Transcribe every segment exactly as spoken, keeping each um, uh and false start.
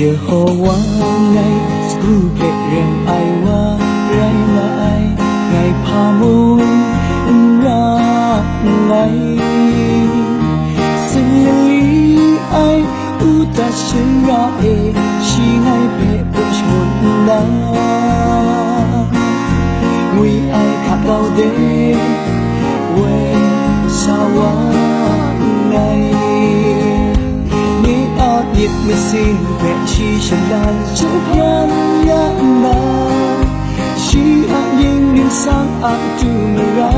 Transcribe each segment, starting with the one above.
Yehowa ngai sagu hpe rem ai wa rai nga ai, ngai hpa mung n ra nngai. Singli ai uta shara e, shi ngai hpe hpung shangun nna, ngwi ai hka kau de, woi sa wa nngai. Nye a myit masin hpe shi shalan shapran ya nna, shi a ning ningsang a matu mara,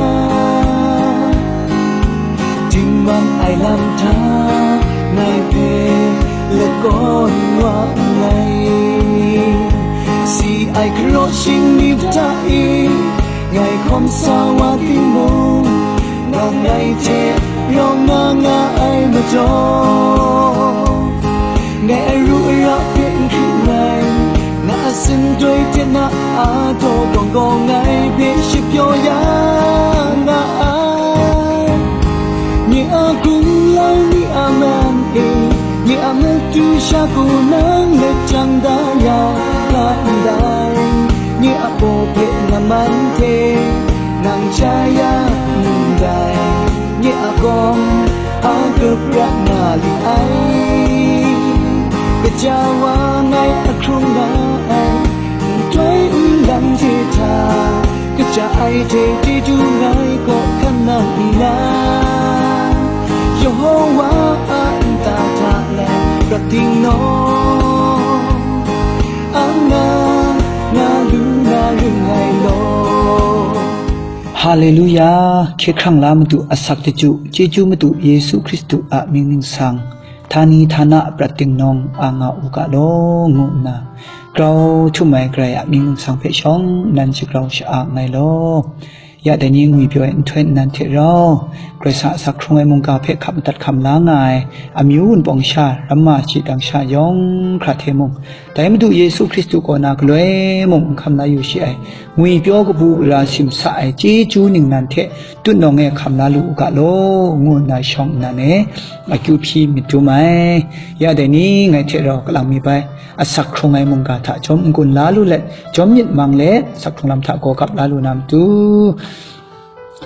dingman ai lam hta ngai hpe lakawn wa nngai. Si ai hkaraw shingni hta e, ngai hkawm sa wa timung, nang ngai hte rawng nga nga ai majaw, ngai aru ara hpe n hkrit nngai. Na a sindoi hte na a daw gawng gaw ngai hpe shapyaw ya nga ai. Nye a gumlau ni a man e, nye a matu sha ku nang let jang da ya nga ndai. Nye a baw hpe ngaman hte nang ja ya ndai. Nye a gawng a gaprat na li ai. Kaja wa ngai a hkrung nga ai, nhtoi nlang hte hta, kaja ai hte chyeju ngai kaw hkan nang nna, Yehowa a nta hta ngai prat ding naw, anga nga lu na ring ai law. Haleluya! Hkye hkrang la Madu asak chyeju, chyeju Madu Yesu Hkristu a mying ningsang, htani htana prat ding nawng a nga u ga law, ngu nna grau htum ai Karai a mying ningsang hpe shawng nnan shagrau sha-a nngai law. Ya dai ni ngwi pyaw ai nhtoi nnan hte rau, Karai Kasang a asak hkrung ai mungga hpe hkap madat hkam la nga ai, amyu wunpawng sha, ramma shi dang sha yawng hkra hte mung, dai Madu Yesu Hkristu kaw na galoi mung n hkam la yu shi ai, ngwi pyaw kabu gara simsa ai chyeju ningnan hte tutnawng e hkam la lu u ga law, ngu nna shawng nnan e akyu hpyi myit dum ai. Ya dai ni ngai hte rau kalang mi bai, asak hkrung ai mungga hta jawm n-gun la lu let, jawm myit mang let, asak hkrung lam hta gaw gap la lu na matu,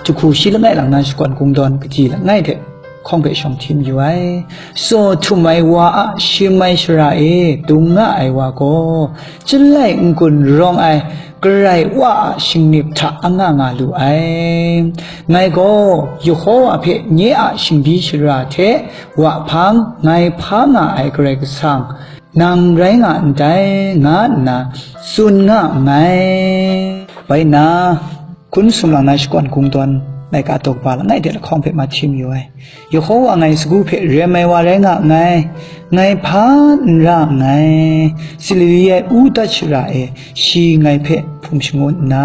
jahku shi langai lang na shakawn kungdawn kaji langai hte hkawng hpe shawng htim yu ai. Tsaw htum ai wa a shim ai shara e dung nga ai wa gaw, chyalai n-gun rawng ai Karai Wa a shingnip hta anga nga lu ai. Ngai gaw Yehowa hpe nye a shingbi shara hte wa hpang ngai hpa nga ai Karai Kasang, nang rai nga ndai, nga nna tsun nga nngai. Bai nna, hkun sumlang na shakawn kungdawn laika daw kaba langai hte lahkawng hpe ma htim yu ai. Yehowa ngai sagu hpe rem ai wa rai nga nngai, ngai hpa n ra nngai, Sili ai u dat shara e shi ngai hpe hpung shangun nna,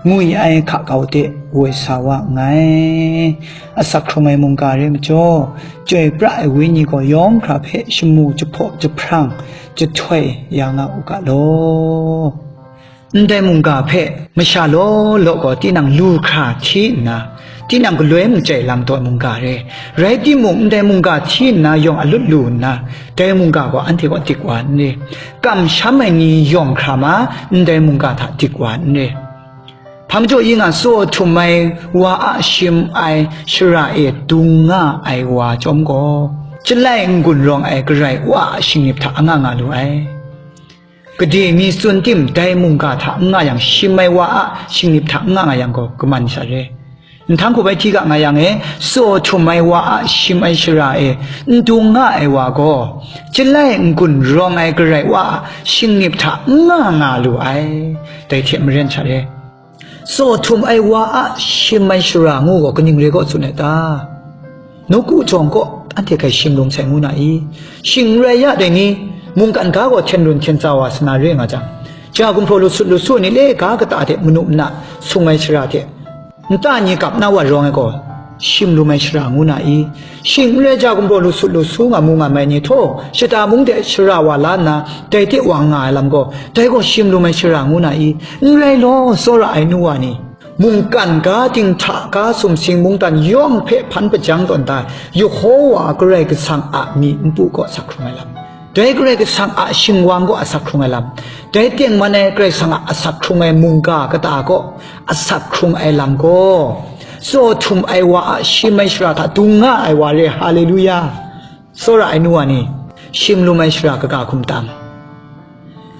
ngwi ai hka kau de woi sa wa nngai. Asak hkrung ai mungga re majaw, chyoi pra ai wenyi gaw yawng hkra hpe shamu jahpaw jahprang jahtoi ya nga u ga law. Ndai mungga hpe masha law law gaw tinang lu hkra hti nna, tinang galoi mung chyai lam taw ai mungga re. Rai timung, ndai mungga hti nna yawng alut lu nna, dai mungga gaw anhte kaw dik wa n re. Kamsham ai ni yawng hkra ma, ndai mungga hta dik wa n re. Hpa majaw i nga, tsaw htum ai wa a shim ai shara e dung nga ai wa chyawm gaw, chyalai n-gun rawng ai Karai Wa a shingnip hta anga nga lu ai. Gade mi tsun tim dai mungga hta n nga yang, shim ai wa a shingnip hta n nga nga yang gaw, kaman sha re. Nhtang hkup ai hti ga nga yang e, tsaw htum ai wa a shim ai shara e n dung nga ai wa gaw, chyalai n-gun rawng ai Karai Wa a shingnip hta n nga nga lu ai. Dai hte maren sha re. Tsaw htum ai wa a shim ai shara ngu gaw kaning re kaw tsun ai ta? Nawku jawng kaw anhte hkai shim lung sai ngu na i? Shing n rai ya dai ni, mungkan ga gaw hten run hten tsa wa sa na re nga jang, ja gumhpraw lusut lusu ni le ga kata hte manu mana sung ai shara hte nta ni kap na wa rawng ai gaw, shim lum ai shara ngu na i? Shing n rai ja gumhpraw lusut lusu nga mu nga mai ni htaw, shata mung de shara wa la nna, dai hte wa nga ai lam gaw, dai gaw shim lum ai shara ngu na i? N rai law, tsawra ai nu wa ni, mungkan ga, dinghta ga, sumsing mungdan yawng hpe hpan hpajang tawn da ai Yehowa Karai Kasang a myit npu kaw asak hkrung ai lam, Dai Karai Kasang a shingwang kaw asak hkrung ai lam, dai tengman ai Karai Kasang a asak hkrung ai mungga kata kaw asak hkrung ai lam gaw, tsaw htum ai wa a shim ai shara hta dung nga ai wa re. Haleluya! Tsawra ai nu wa ni, shim lum ai shara kaga hkum tam.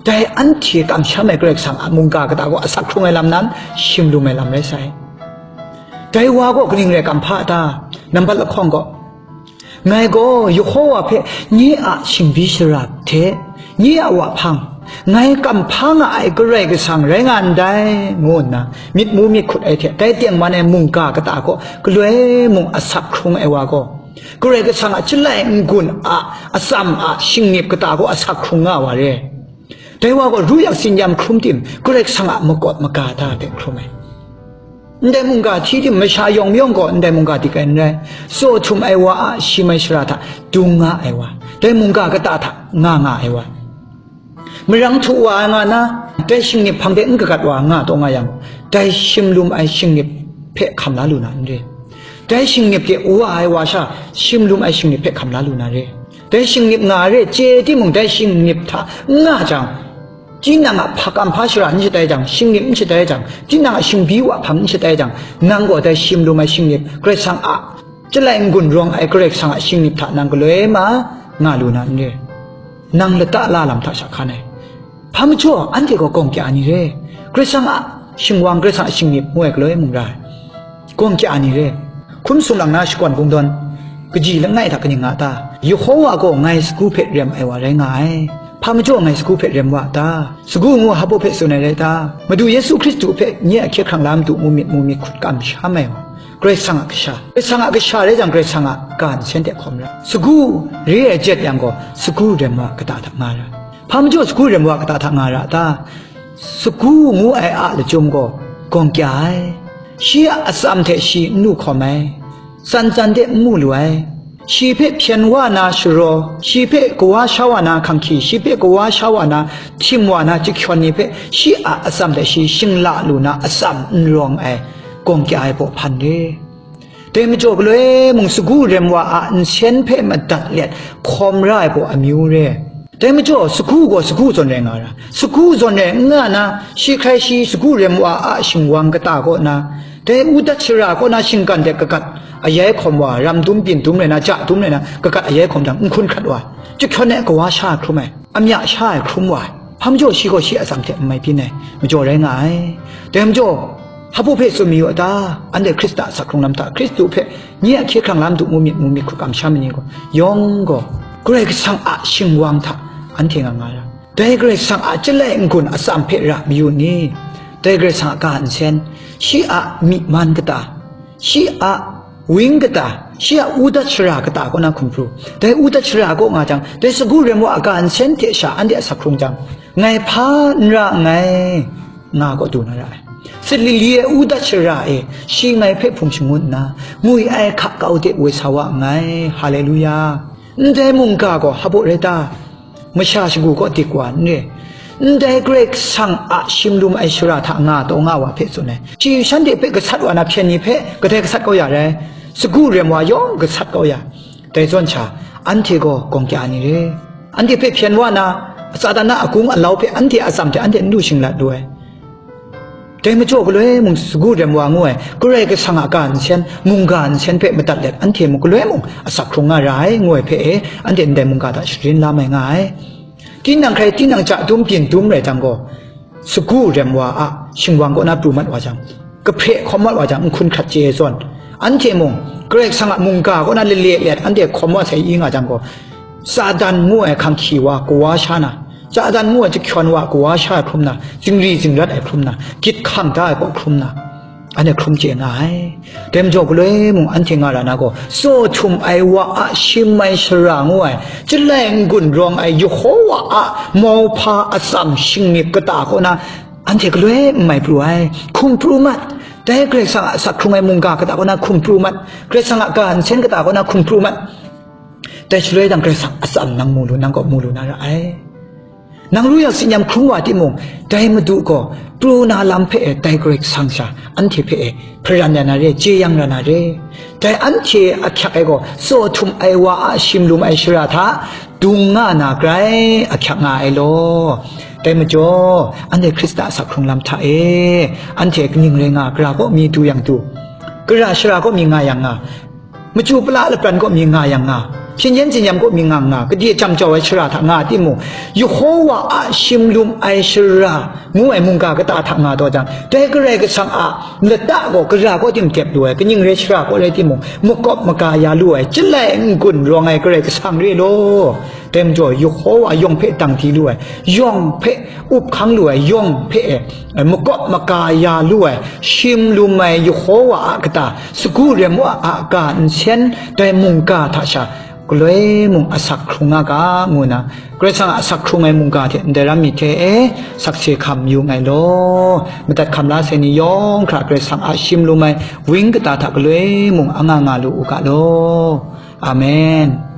Dai anhte kamsham ai Karai Kasang a mungga kata gaw asak hkrung ai lam nan, shim lum ai lam rai sai. Dai wa gaw kaning rai kam hpa ta? Nambat lahkawng gaw, ngai gaw Yehowa hpe nye a shingbi shara hte nye a wa hpang, ngai kamhpa nga ai Karai Kasang rai nga ndai, ngu nna myit mu myit hkut ai hte, dai tengman ai mungga kata gaw galoi mung asak hkrung ai wa gaw, Karai Kasang a Chyalai n-gun a atsam a shingnip kata gaw asak hkrung nga wa re. Dai wa gaw ru yak tsin-yam hkrum tim, Karai Kasang a makawt maga da hte hkrum ai. Ndai mungga hti tim, masha yawng mayawng gaw ndai mungga dik ai n rai. Tsaw htum ai wa a shim ai shara hta dung nga ai wa, dai mungga kata hta nga nga ai wa, marang htu wa ai nga na, dai shingnip hpang de n kagat wa nga taw nga yang, dai shim lum ai shingnip hpe hkam la lu na n re. Dai shingnip de wa ai wa sha, shim lum ai shingnip hpe hkam la lu na re. Dai shingnip nga re, chye timung, dai shingnip hta n nga jang, tinang a hpa kam hpa shara n shatai jang, shingnip n shatai jang, tinang a shingbi wa hpang n shatai jang, nang gaw dai shim lum ai shingnip, Karai Kasang a Chyalai n-gun rawng ai Karai Kasang a shingnip hta nang galoi ma nga lu na n re. Nang lata la lam hta sha hkan ai. Hpa majaw, anhte gaw gawng kya ni re? Karai Kasang a shingwang, Karai Kasang a shingnip ngu ai galoi mung ra ai. Gawng kya ni re? Hkum sumlang na shakawn kungdawn kaji langai hta kaning nga ta? Yehowa gaw ngai sagu hpe rem ai wa rai nga ai. Hpa majaw ngai sagu hpe rem wa ta? Sagu ngu hpa hpe tsun ai rai ta? Madu Yesu Hkristu hpe nye a hkye hkrang la matu mu myit mu myit hkut kamsham ai wa, Karai Kasang a kasha. Karai Kasang a kasha rai jang, Karai Kasang a ga nsen hte hkawm ra. Sagu re ai jet yang gaw, sagu rem wa kata hta nga ra. Hpa majaw sagu rem wa kata hta nga ra ta? Sagu ngu ai a lachyum gaw gawng kya ai. Shi a atsam hte shi n lu hkawm ai. Tsan tsan de n mu lu ai. Shi hpe hpyen wa na sharaw, shi hpe kawa sha wa na hkanghki, shi hpe kawa sha wa na htim wa na chyahkyawn ni hpe shi a atsam hte shi shingla lu na atsam n rawng ai, gawng kya ai baw hpan re. Dai majaw galoi mung sagu rem wa a nsen hpe madat let hkawm ra ai baw amyu re. Dai majaw, sagu gaw sagu zawn rai nga ra, sagu zawn rai n nga na, shi hkrai shi sagu rem wa a shingwang kata kaw na, dai udat shara kaw na shinggan de kagat ayai hkawm wa, ram dum byin dum rai na, ja dum rai na, kagat ayai hkawm jang, n hkun hkrat wa, chyahkyawn ai kawa sha ai hkrum ai, amya sha ai hkrum wa ai, hpa majaw shi gaw shi atsam hte n mai byin ai majaw rai nga ai. Dai majaw, hpa hpe tsun mayu a ta? Anhte Hkristu a asak hkrung lam hta, Hkristu hpe nye a hkye hkrang la matu mu myit mu myit hkut kamsham ai ni gaw, yawng gaw Karai Kasang a shingwang hta anhte nga nga ra. Dai Karai Kasang a Chyalai n-gun atsam hpe ra mayu ni? Dai Karai Kasang a ga nsen, shi a myi man kata, shi a wang kata, shi a udat shara kata kaw na hkum pru. Dai udat shara kaw nga jang, dai sagu rem wa a ga nsen hte sha anhte asak hkrung jang, ngai hpa n ra nngai, nga kaw du na ra ai. Sat lili ai udat shara e, shi ngai hpe hpung shangun nna, ngwi ai hka kau de woi sa wa nngai. Haleluya! Ndai mungga gaw hpa rai ta? Masha shagu kaw dik wa n re. Ndai Karai Kasang a shim lum ai shara hta nga taw nga wa hpe tsun ai. Shi shanhte hpe gasat wa na hpyen ni hpe kadai gasat kau ya rai? Sagu rem wa yawng gasat kau ya. Dai zawn sha, anhte gaw gawng kya ni re? Anhte hpe hpyen wa na, Satan a akung alau hpe anhte a atsam hte anhte n du shinglat lu ai. Dai majaw galoi mung sagu rem wa ngu ai Karai Kasang a ga nsen, mungga nsen hpe madat let anhte mung galoi mung asak hkrung nga ra ai, ngu ai hpe e, anhte ndai mungga hta sharin la mai nga ai. Tinang hkrai tinang ja dum byin dum rai jang gaw, sagu rem wa a shingwang kaw na pru mat wa jang, kahpre hkawm mat wa jang, n hkun hkrat chye ai zawn, anhte mung Karai Kasang a mungga kaw na lale let anhte hkawm wa sai i nga jang gaw, Satan ngu ai hkanghki wa kawa sha na, Satan ngu ai chyahkyawn wa kawa sha ai hkrum na, zingri zingrat ai hkrum na, gyit hkang da ai kaw hkrum na, anhte hkrum chye nga ai. Dai majaw galoi mung anhte nga ra na gaw, tsaw htum ai wa a shim ai shara ngu ai, Chyalai n-gun rawng ai Yehowa a mauhpa atsam shingnip kata kaw na, anhte galoi n mai pru ai, hkum pru mat. Dai Karai Kasang a asak hkrung ai mungga kata kaw na hkum pru mat. Karai Kasang a ga nsen kata kaw na hkum pru mat. Dai shaloi jang Karai Kasang atsam nang mu lu, nang kaw mu lu na ra ai. Nang ru yang tsin-yam hkrung wa timung, dai Madu gaw pru na lam hpe e dai Karai Kasang sha anhte hpe e hparan ya na re, jeyang ra na re. Dai anhte ahkyak e gaw tsaw htum ai wa a shim lum ai shara hta dung nga na grai ahkyak nga ai law. Dai majaw, anhte Hkristu a asak hkrung lam hta e, anhte kaning rai nga, gara kaw mi du yang du, gara shara kaw mi nga yang nga, machyu pala lapran kaw mi nga yang nga, hpyen yen tsin-yam kaw mi nga nga, gade jam jau ai shara hta nga timung, Yehowa a shim lum ai shara ngu ai mungga kata hta nga taw jang, dai Karai Kasang a lata gaw gara kaw tim dep lu ai, kaning rai shara kaw rai timung, makawp maga ya lu ai, chyalai n-gun rawng ai Karai Kasang re law. Dai majaw, Yehowa yawng hpe dang di lu ai, yawng hpe up hkang lu ai, yawng hpe e, e, makawp maga ya lu ai, shim lum ai Yehowa a kata, sagu rem wa a ga nsen, dai mungga hta sha, galoi mung asak hkrung nga ga, ngu na, Karai Kasang a asak hkrung ai mungga hte ndai ram mi hte e, sakse hkam yu nngai law. Madat hkam la sai ni yawng hkra Karai Kasang a shim lum ai wang kata hta galoi mung anga nga lu u ga law. Amen.